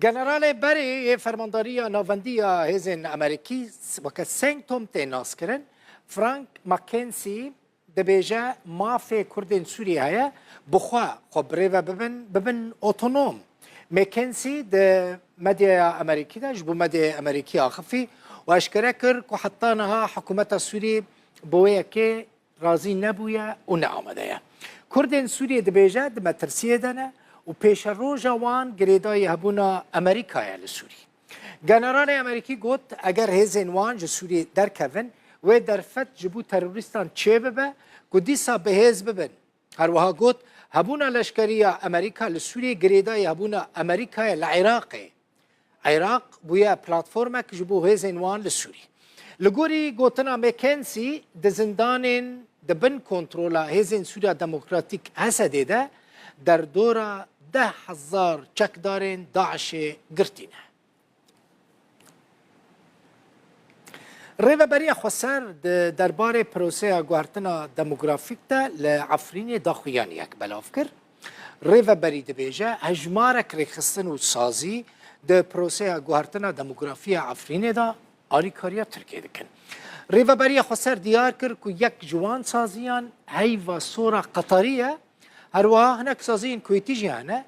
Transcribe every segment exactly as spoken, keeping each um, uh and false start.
Generalê berê yê Fermandariya Navendî ya Hêzên Amerîkî, weke Sengtom tê naskirin, Frank McKenzie, dibêje mafê Kurdên Sûriyê heye, bi xwe, xwe birêve bibin, bibin otonom. McKenzie di medyaya Amerîkî de ji bo medyaya Amerîkî axifî û eşkere kir ku heta niha hikûmeta Sûriyê bi wê yekê razî nebûye û ne amade ye. Kurdên Sûriyê, dibêje, di metirsiyê de ne û pêşeroja wan girêdayî hebûna Amerîka ye li Sûriyê. Generalê Amerîkî got, eger hêzên wan ji Sûriyê derkevin, wê derfet ji bo terorîstan çêbibe ku dîsa bi hêz bibin. Her wiha got, hebûna leşkerî ya Amerîka li Sûriyê girêdayî hebûna Amerîkayê li Iraqê. Iraq bûye platformek ji bo hêzên wan li Sûrî. Li gorî gotina McKenzie, di zindanên di bin kontrola Hêzên Sûriya Demokratîk, H S D'ê de derdora deh hezar çekdarên DAIŞ'ê girtî ne. Rêveberiya Xweser di derbarê proseya guhertina demografîk de li Efrînê daxuyaniyek belav kir. Rêveberî dibêje, hejmarek rêxistin û sazî di proseya guhertina demografî ya Efrînê de alîkariya Tirkiyê dikin. Rêveberiya Xweser diyar kir ku yek ji wan saziyan heyva sora Qeterî ye, her wiha hinek saziyên Kuwêtî jî hene,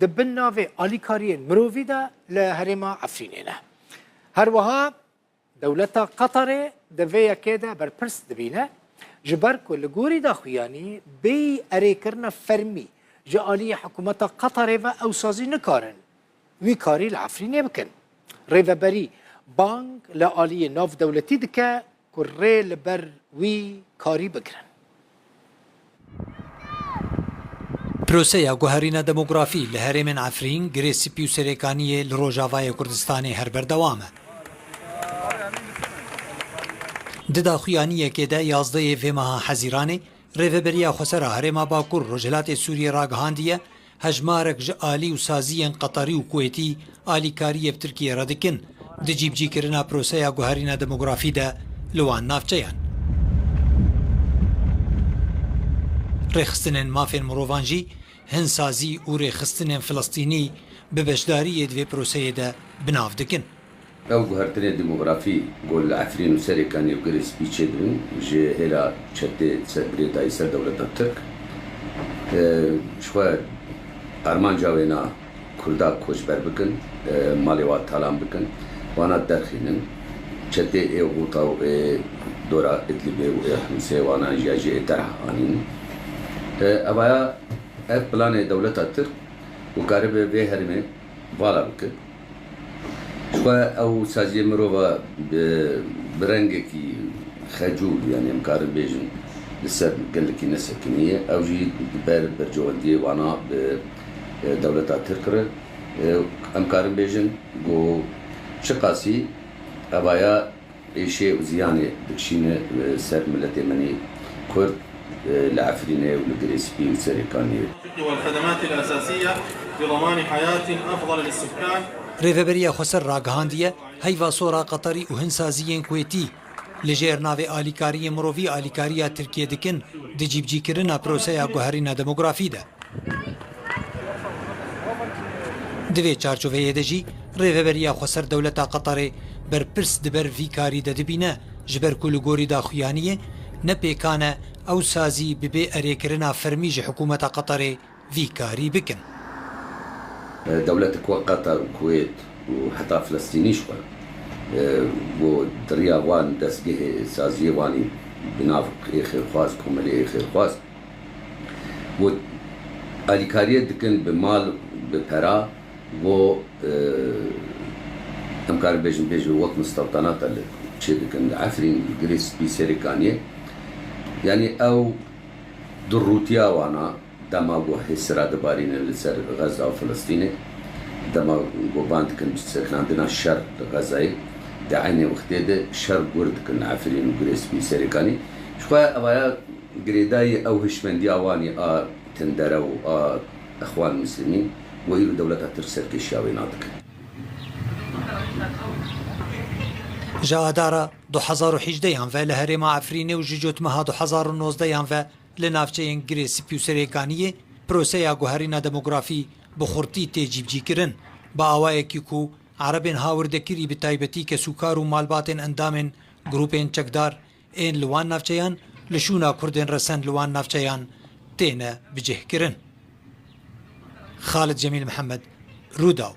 di bin navê alîkariyên mirovî de li herêma Efrînê ne. Her wiha dewleta Qeterê di vê yekê de berpirs dibîne, ji ber ku li gorî daxuyanî bêyî erêkirina fermî ji aliyê hikûmeta Qeterê ve ew sazî nikarin wî karî li Efrînê bikin. Rêveberî bang li aliyê navdewletî dike ku rê li ber wî karî bigirin. Proseya guherîna demografî li herêmên Efrîn, Girê Spî û Serêkaniyê li Rojavayê Kurdistanê her berdewam e. Di daxuyaniyekê de yazdehê vê meha Hezîranê, Rêveberiya Xwesera Herêma Bakur Rojhilatê Sûriyê ragihandiye, hejmarek ji alî û saziyên Qeterî û Kuwêtî alîkariyê bi Tirkiyê re dikin, di cîbicîkirina proseya guherîna demografî de li wan navçeyan. Rêxistinên mafên mirovan jî hin sazî û rêxistinên Filistînî bi beşdariyê di vê proseyê de bi nav dikin. Ew guhertinê demografî ku li Efrîn û Serêkaniyê û Girê Spî çêdibin, ji hêla çetê ser girêdayî ser dewleta Tirk, e, ji xwe armanca wêna Kurda koçber bikin, e, malê wa talan bikin, wana derxînin. Çetê ê Xuta û ê dora Idlibê û ê Himsê wana jî ya jê ê derha anîn. E, evaya ev planê dewleta Tirk û karibe vê herêmê vala bike. Ji xwe ew saziyê mirova bi, bi rengekî xecûl, yanî em karin bêjin, li ser gelekî nesekinî ye. Ew jî di ber bercewendiyê wana bi, e, dewleta Tirk re, e, em karin bêjin ku çiqasî evaya êşê û ziyanê dikişîne, e, ser miletê me nê Kurd, e, li Efrînê û li Girê Spî û Serêkaniyê. والخدمات الأساسية لضمان حياة أفضل للسكان. Rêveberiya Xweser ragihandiye, heyva sora Qeterî û hin saziyên Kuwêtî li jêr navê alîkariyê mirovî alîkariya Tirkiyê dikin, di cîbicîkirina proseya guherîna demografî de. Di vê çarçoveyê de jî Rêveberiya Xweser dewleta Qeterê berpirs di ber vî karî de dibîne, ji ber ku li gorî daxuyaniyê ne pêkan e ew sazî bi bê erêkirina fermî ji hikûmeta Qeterê vî karî bikin. Dewletek wek Qeter, Kuwêt û heta Filistînî ji xwe, e, ku di riya wan destgehê saziyê wanî bi nav ê xêrxwaz, komelê ê xêrxwaz, ku alîkariyê dikin bi mal, bi pera, ku, e, em karin bêjin, bêjin wek mistewtanata li çê dikin li Efrîn, li Girê Spî, Serêkaniyê. Yanî ew durûtiya wana dema ku hêsira dibarîne li ser Xeza û Filistînê, dema ku van dikin bi sekinandina şer li Xezayê, di eynê wextê de şer gur dikin li Efrîn û Girê Spî, Serêkanî. Ji xwe evaya girêdayî ew hişmendiya wanî a tindere û a Exwan Mislimîn û îro dewleta Tirk serkêşiya wê nadikin. Ji Adara du hezar û hejdeyan ve li herêma Efrînê û ji cotmeha du hezar û nozdeyan ve li navçeyên Girê Spî û Serêkaniyê proseya guherîna demografî bi xurtî tê cîbicîkirin. Bi awayekî ku Erebên hawirdekirî, bi taybetî kesûkar û malbatên endamên grûpên çekdar ên li wan navçeyan, li şûna Kurdên resen li wan navçeyan têne bicihkirin. Xalid Cemîl Mihemed, Rûdaw.